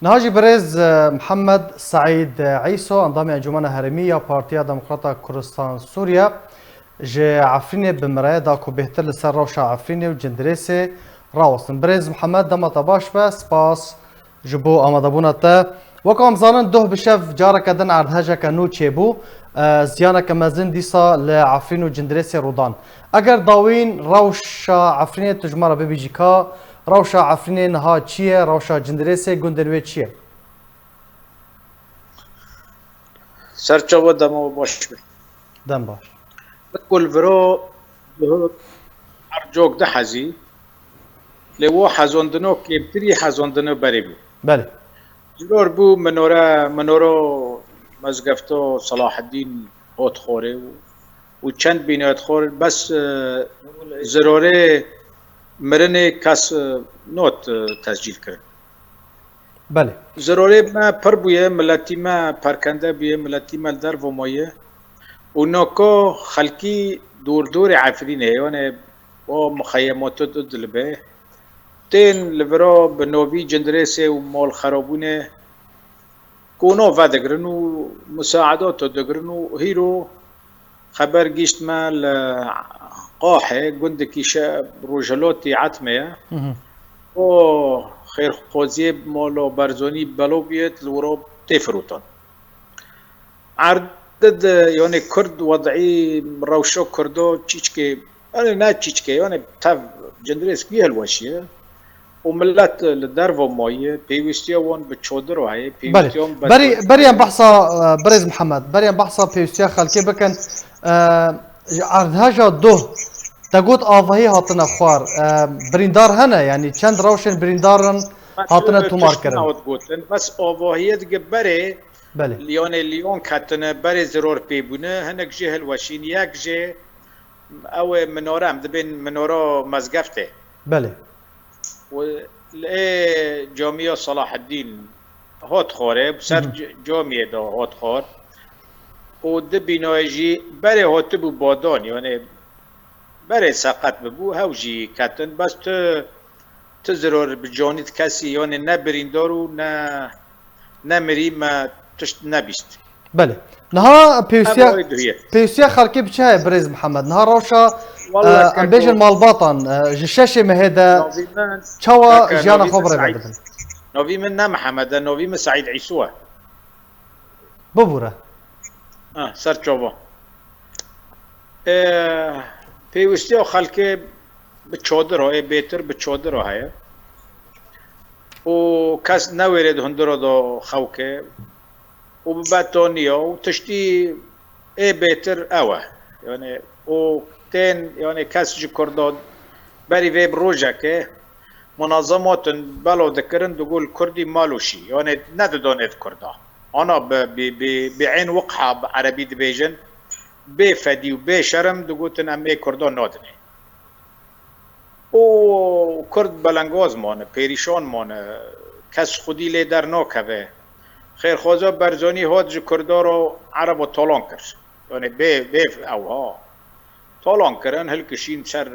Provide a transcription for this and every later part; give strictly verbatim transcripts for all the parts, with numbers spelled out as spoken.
Niha jî birêz, e, Mihemed Seîd, e, Îso, endamê Encûmena Herêmî ya Partiya Demokrata Kurdistan Sûriye, ji Efrînê bi me re da ku bêhtir li ser rewşa Efrînê û Cindirêsê rawestin. Birêz Mihemed, dema te baş be, spas ji bo amadebûna te. Wek em zanin, doh bi şev careke din erdhejeke nû çêbû. E, ziyaneke mezin dîsa li Efrîn û Cindirêsê rû dan. Eger dawîn rewşa Efrînê tu ji me re bibêjî ka, rewşa Efrînê niha çi ye, rewşa Cindirêsê, gundên wê çi ye? Serçava dema we baş be. Dem baş. Ku li viro duhur her cok dihezî, lê wo hezondino kêmtirî hezondino berê bû. Belê. Ziror bû minore, minoro mezgefto Salaheddîn hot xorê û, û çend bînayet xor bes, e, zirorê mirinê kes, e, not, e, tescîl kirin. Belê. Zirorê me pir bûye, miletî me perkende bûye, miletî me li derve maye. Û noko xelkî dûr dûrê Efrînê, yanê o muxeyemato di dilibê. Tên li vira bi novî Cindirêsê û malxerabûnê ku no vedigirin û musaedato digirin û hîro xeber gîşt me li Qahê, gundekî şe rojhilotî Etmê ye. Hı hı. O xêrxwaziyê Molo Berzonî belo bûye, li wiro tê firotan. Erdid, yanê Kurd wed'î rewşa Kurdo çîçkê, yanê ne çîçkê, yanê tev Cindirês wî hilweşiye. Û millet li derve maye, pêwîstiya wan bi çodiro heye, Belê. pêwîstiya wan bi Berî, berî em behsa, e, birêz Mihemed, berî em behsa pêwîstiya xelkê bikin. E, ji erdheja duh, te got avahî hatine xwar. E, birîndar hene, yanî çend rewşên birîndarin hatine tiştina tomar kirin. Hot gotin, bes avahiye dige berê, Belê. yanê lîyon ketine, berê ziror pê bûne, hinek jê hilweşîn, yek jê ew ê minore, em dibên minora mezgeftê. Belê. Û li ê camiya Salaheddîn hot xwarê, bi ser Hı hı. c-, camiyê de hot xwar. Û di bînayê jî berê hatibû badan, yanê berê seqet bibû, hew jî ketin. Bes tu, tu ziror bi canî di kesî, yanê ne birîndar û ne, ne mirî me tişt nebîst. Belê. Niha Em pêwîstiya, rayê duhiye. pêwîstiya xelkê bi çi heye birêz Mihemed? Niha rewşa, Walla e, em keko, bêjin malbatan, e, ji şeşê mehê de navî min, çawa keko, jiyana navî xwe min birêve Seîd. dibin? Navî min ne Mihemed e, navî min Seîd Îso e. Bibûre. Ha, ser çava. E, pêwîstiya xelkê bi çodiro, ê bêtir bi çodiro heye. Û kes newêrê di hundiro de xew ke. Û bi betoniya û tiştî ê bêtir ew e. Yanê û tên, yanê kes ji Kurdan berî vê bi rojekê munazematin belo dikirin, digot li Kurdî malûşî. Yanê nedidon êd Kurda. Ana bi, bi, bi, bi ên wiqha bi erebî dibêjin, bê fedî û bê şerm digotin em ê Kurdan nadinê. û Kurd belengaz mane, pêrîşan mane, kes xwedî lê dernakeve. Xêrxwaza Berzanî hat ji Kurda re Ereba talan kir. Yanê bê, bê ew ha. Talan kirin, hilkişîn ser,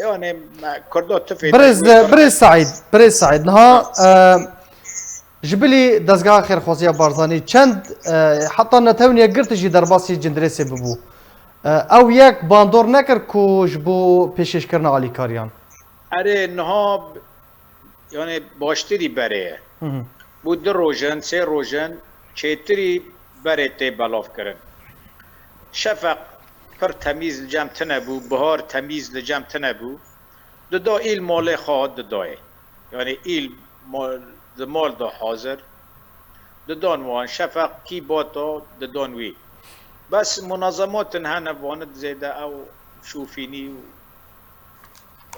yanê me Kurda tifê Birêz, de birêz Seîd, birêz Seîd, niha, Ha. e, Ji bilî dezgeha xêrxwaziya Barzanî çend, e, heta netewniye girtî jî derbasî Cindirêsê bibû. E, ew yek bandor nekir ku ji bo pêşkêşkirina alîkariyan. Erê, niha b-, yanê baştirî berê ye. Hı hı. Bû du rojan, sê rojan çêtirî berê tê belavkirin. Şefeq pir temîz li cem tine bû, bihar temîz li cem tine bû. Dida îl malê xwe didayê. Yanî îl mal, di mal de hazir. Didan wan, şefeq kî bato didan wî. Bes munazematin hene vanit zêde ew şûfînî û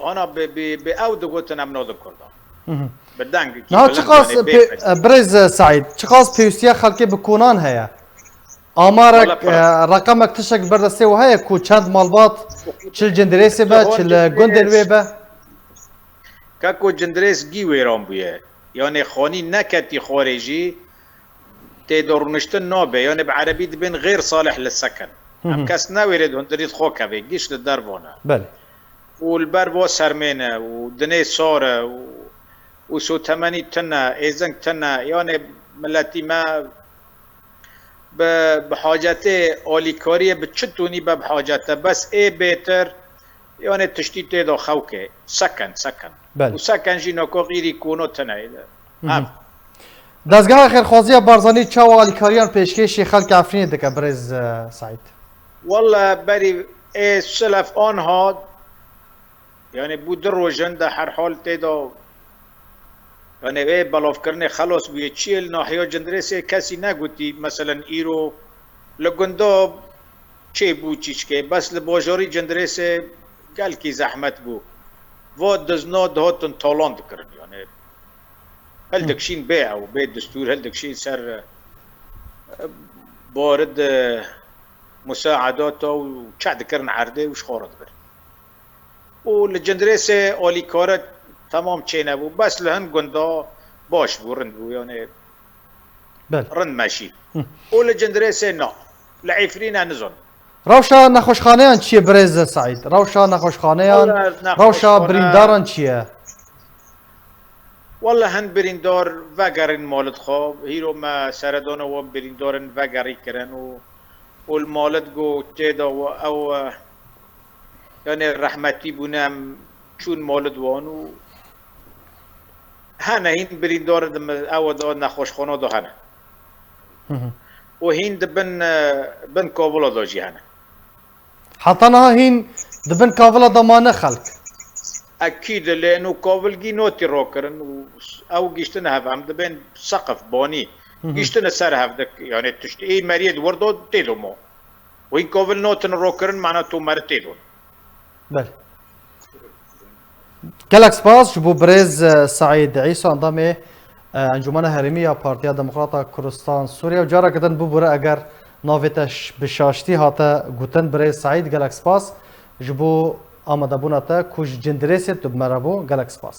ana bi, bi, bi ew digotin em nadin Kurdan. Hı hı. Bi deng kî Niha bilind çiqas yanî pê-, bêfed. e, birêz, e, Seîd, çiqas pêwîstiya xelkê bi konan heye? Amarek, Wala pira. e, reqemek tiştek ber destê we heye ku çend malbat çi li Cindirêsê be, çi li gundên wê be? Kako Cindirês gî wêran bûye. Yanê xanî neketî xwarê jî tê de rûniştin nabe. Yanê bi erebî dibên xêr salih li seken. Hı hı. Em kes newêrê di hundirî xwe kevê. Giş li dervan e. Belê. Û li ber va sermê ne û dinê sar e û û sotemenî tune, êzing tune, yanê miletî me bi, bi hacetê alîkariyê bi çi tûnî be bi hacet e, bes ê bêtir, yanê tiştî tê de xewkê, seken, seken. Bel. Û seken jî nako xîrî kono tune. Hı hı. Ev. Dezgeha Xêrxwaziya Barzanî çawa alîkariyan pêşkêşî xelkê Efrînê dike birêz, e, Seîd? Walla berî ê silef anha, yani bû du roj in de her hal tê de, yani ê belavkirinê xelas bûye. Çiyê li nahiya Cindirêsê kesî negotî, meselen îro li gunda çê bû çîçkê, bes li bajarî Cindirêsê gelkî zehmet bû. Va dizna dihatin talan dikirin, yani hildikşîn bê ew, bê destûr hildikşîn ser, e, barid, e, musaedata û çe dikirin erdê û ji xwe re dibir. Û li Cindirêsê alîkare temam çênebû. Bes li hin gunda baş bû, rind bû, yani Bel. rind meşî. Hı. Û li Cindirêsê na. Li Efrîne nizon. Rewşa nexweşxaneyan çi ye birêz Seîd? Rewşa nexweşxaneyan, Wala rewşa nexweşxane birîndaran çi ye? Wala hin birîndar vegerîn malid xwe. Hîro me seredana wan birîndarin vegerî kirin û, û li malid got tê de we ew, e, yani rehmetî bûne em çûn malid wan û hene hîn birîndar di me-, ew de nexweşxana de hene. Hı hı. Û hîn di bin, e, bin kavila de jî hene. Heta niha hîn di bin kavila de mane xelk? Ekîd e, lê eno kavilgî notî rokirin û ew giştine hev, em dibên seqif, banî. Hı hı. Giştine ser hev dik, yani tişt ê meriyê di wir de tê de mo. Û hîn kavil notin rokirin, mana tu meri tê de. Belê. Gelek spas ji bo birêz, e, Seîd Îsa, endamê, e, Encûmena Herêmî ya Partiya Demokrata Kurdistan Sûriye û careke din bibûre eger navê te ş-, bi şaştî hate gotin. Birêz Seîd, gelek spas ji bo amadebûna te ku ji Cindirêsê tu bi me re bû. Gelek spas.